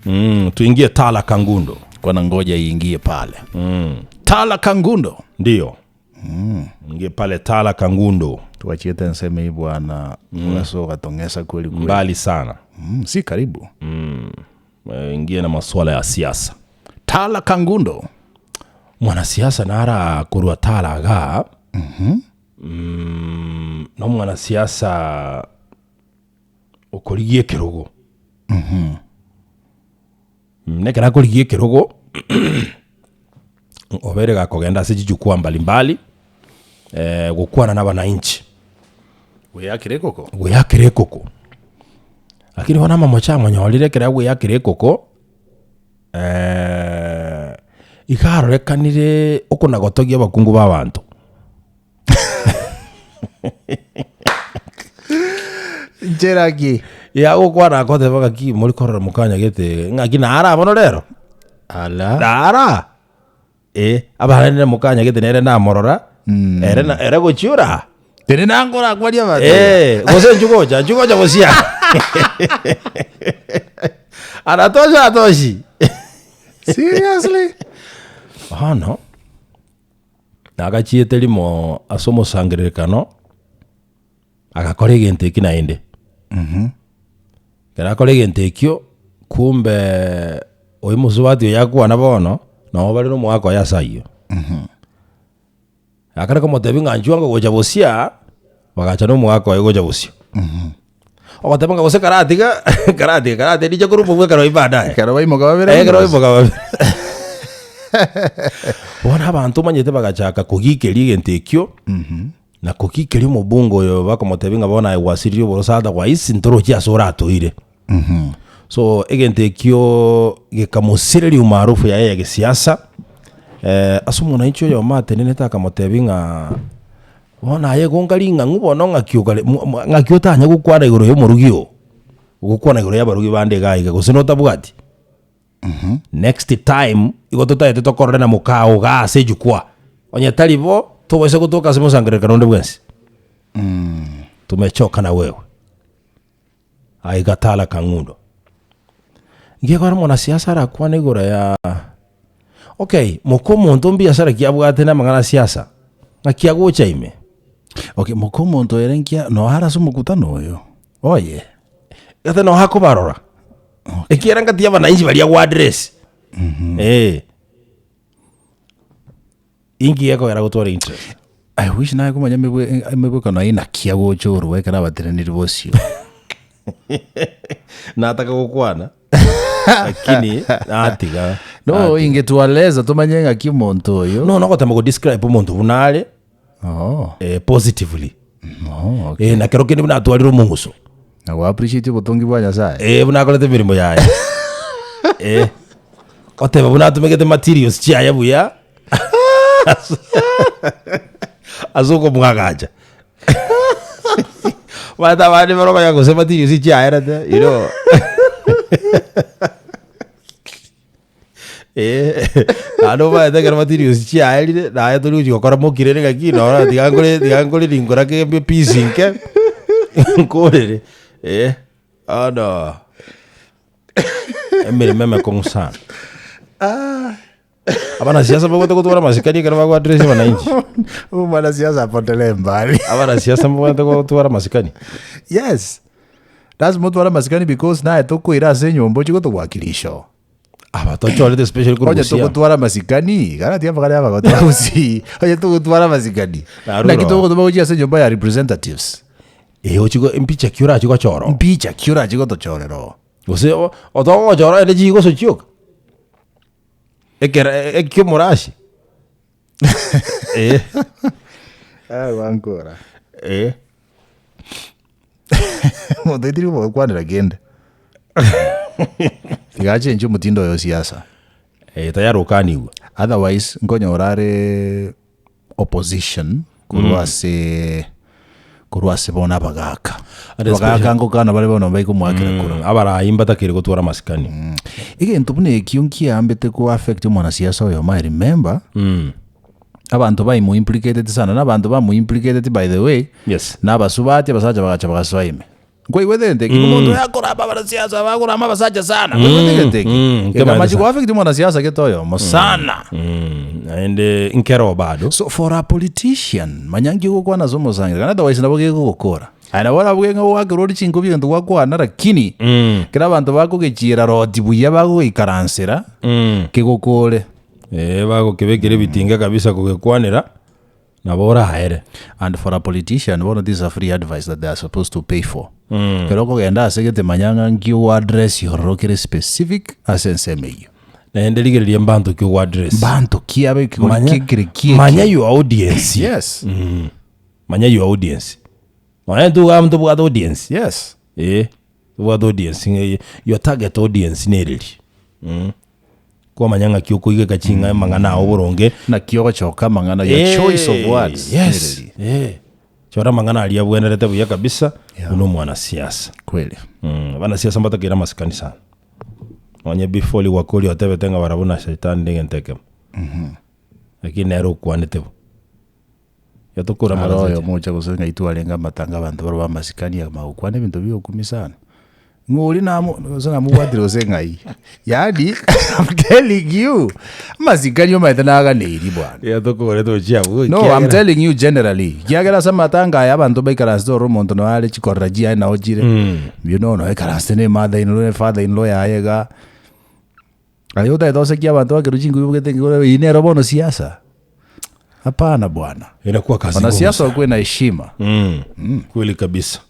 Mm, tuingie Tala Kangundo. Kwana ngoja iingie pale. Tala Kangundo. Ndio. Ingie pale Tala Kangundo. Twachiete ensemo eyio bwana ase ogatong'esa kweli kweli. Mbali sana. Si karibu. Eh, ingie na masuala ya siasa. Tala Kangundo. Mwanasiasa nara korwa Tala igaa. Mm, na omwanasiasa okorigia ekerogo. Mm, Nekero akorigia ekerogo obere gakogenda ase chijukwaa mbalimbali eh, gokwana na abananchi Gweyakera ekoko. gweyakera ekoko. Lakini bono amamocho amonyorire ekero agweyakera ekoko iga arorekanire okonagotogia abakungu ba abanto. Nchera ki? Ya gokwana agoteba ng'aki mori korora mokanyagete ng'aki nara bono rero? Ala. Nara? Eh, abarende mokanyagete nere namorora, ere na ere gochia ora. Tenena nkorakwaria abanto. Eh, gose inchuo gocha, inchuo gocha gosia. Anatosha atoshi. Seriously? Bono, nagachiete rimo ase omosangererekano, agakora egento ekio naende. Ekero akora egento ekio, kumbe oyo mosubati oyo akwana bono, nabo bare na omogaka oye ase ayio. Akare komotebia ng'a inchuo ango gocha bosia, bagacha na omogaka oye gocha bosio. Ogoteba ng'a gose karatiga, karatiga karatiga riche korwa omobua ekero baadaye. Ekero baimoka babere Eh, ekero bonsi. baimoka babere. Bono abanto omanyete bagachaka kogikeria egento ekio, na kogikeria omobunge oyo bakomotebia ng'a bono aye gwasiririe oboroso otherwise ntorochi ase oratoire. So egento ekio gekamosireria umaarufu yaye ya gesiasa, ase omonanchi oyomo atenenete akamotebia ng'a bono aye igo nkari ng'ang'u bono ng'aki okare mo- mo ng'aki otanya gokwana igoro ya omorugi oo, ogokwana igoro ya abarugi bande iga iga gose notabwati? Next time, igo totaete tokorore na mokao igaa ase ejukwaa, onye tari bo, tobaisa gotoka ase omosangererekano onde bwensi. Tumechoka na wewe. Aiga Tala Kang'undo. Ngiekora omonasiasa arakwane igoro ya okay, moka omonto mbiasara ki abwate na amang'ana a siasa? Ng'aki agocha ime? Okay, moka omonto ere nkia noare ase omokutano oyo oye. Gose noho akobarora. Ekiagera ngati ya abananchi baria ago address. Eh. Inki gekogera gotwara interest? I wish naye komanya emebwe emebwekano eye naki agocha orwa ekero abateneneri bosio. Nataka gokwana lakini natiga. No ingetualeza tomanye ng'aki omonto oyo. No nogotema go describe omonto buna are Oh, eh, positively. oh, okay. Eh, na kero kende buna atwarire omong'uso. Na go appreciate obotongi bwa Nyasaye. Eh, buna akorete emeremo yaye. Eh. Oteba buna atumegete materials chiaye buya ase okomwagacha. Omanyete abande bare okonya gose materials chiaerete, you know. Eh, naende omanyete ekero materials chiaerire, naye tori gochi gokora mokirere ng'aki noro tiga nkore tiga nkore rinkora kembie piece nke, nkorere, eh, bono. Emeremo emekong'u sana. Abanasiasa mbabwate gotwara amasikani ekero bago address abananchi. Huyu mwanasiasa apotelee mbali. Abanasiasa mbabwate gotwara amasikani. Yes. Lazima otware amasikani because naye tokoira ase enyomba ochie gotowakilisha oo. Aba tochorete especially korwa Onye Busia. togotwara amasikani, iga natiga mpaka riabagote gusii. Onye togotwara amasikani, Narure naki oo. togotoma gochia ase enyomba ya representatives. Eh, ochie go mpicha ki orache gochora oo? Mpicha ki orache gotochorera oo? Gose o- otogochora ere chigoso chioka? Ekero ekiomorashi? Eh. Gwankora. Eh. Omonto oitiri gokwanera kende. Tiga achenche omotindo oye o siasa. Eh, tayari okanigwe. Otherwise, nkonyora are opposition korwa ase korwa ase bono abagaka. And Abagaka especially- nkokana bare bono mbaikomwakera kura. Abarai mbatakeire gotwara amasikani. Egento buna ekio nkiambete ko affect omwanasiasa oyomo I remember, abanto baimo implicated sana, na abanto bamo implicated by the way, Yes. na abasubati abasacha bagacha bagasoa ime. Nkwaigwete egento eki? Omonto oyo akorama abanasiasa, bakorama abasacha sana. Nkwaigwete egento eki? Nkemanyete Ekamachi sana. goaffect mwanasiasa gete oyomo sana. Naende nkero bado. So for a politician, manya nki ogokwana ase omosangererekano, otherwise nabo gegogokora. Aye nabo orabuge ng'a oakerwe ore chinkobi egento gwakwana lakini ekero abanto bakogechiera roti buya bagogoikaransera, kegokore. Eh, bagokebekera ebitinga kabisa kogekwanera, nabo oraere. And for a politician, bono this is a free advice that they are supposed to pay for. Ekero okogenda ase gete manya ng'a nki ogoaddress ororo kere specific ase ensemo eyio. Naende rigereria mbanto ki ogoaddress. Mbanto ki abe ekegori Manya, kekere ki eke. manya your audience. Yes. Manya your audience. Nonya intwe iga ntobwate audience. Yes. Eh, tobwate audience ng'a your target audience nereri. Kwamanya ng'aki okoigeka ching'a amang'ana ao boronge. Naki ogochoka amang'ana, your choice of words Yes. nereri. Eh. Chora amang'ana aria abwenerete buya kabisa Yeah. buna omwanasiasa. Kweli. Abanasiasa mbatakeire amasikani sana. Nonye before rigwaka oria otebete ng'a barabwo na shetani na egento ekemo. Lakini nere okwanete bo. Yatokora Aro amaraso oyo mocha gose ng'a itwarenge amatanga abanto barabwo b'amasikani amagokwana ebinto biokumia sana. Ng'a oria namo gose namobwatire gose ng'ai. Yaani I'm telling you, amasikani omanyete naganeiri bwana. Yatokorete gochia abwo No, I'm ekiagera telling you generally, ekiagera ase amatanga aya abanto baikaransete ororo omonto noyo are chikorera chiaye nao chire, you know noyo aikaransete na emother in law na efather in law yaye igaa. Aye otagete gosekia abanto bakerwa chinkubi obogete ng'a eyio nero bono siasa? Hapana bwana. Inakuwa kazi ngumu Wanasiasa sana. wakuwe na heshima. Kweli kabisa.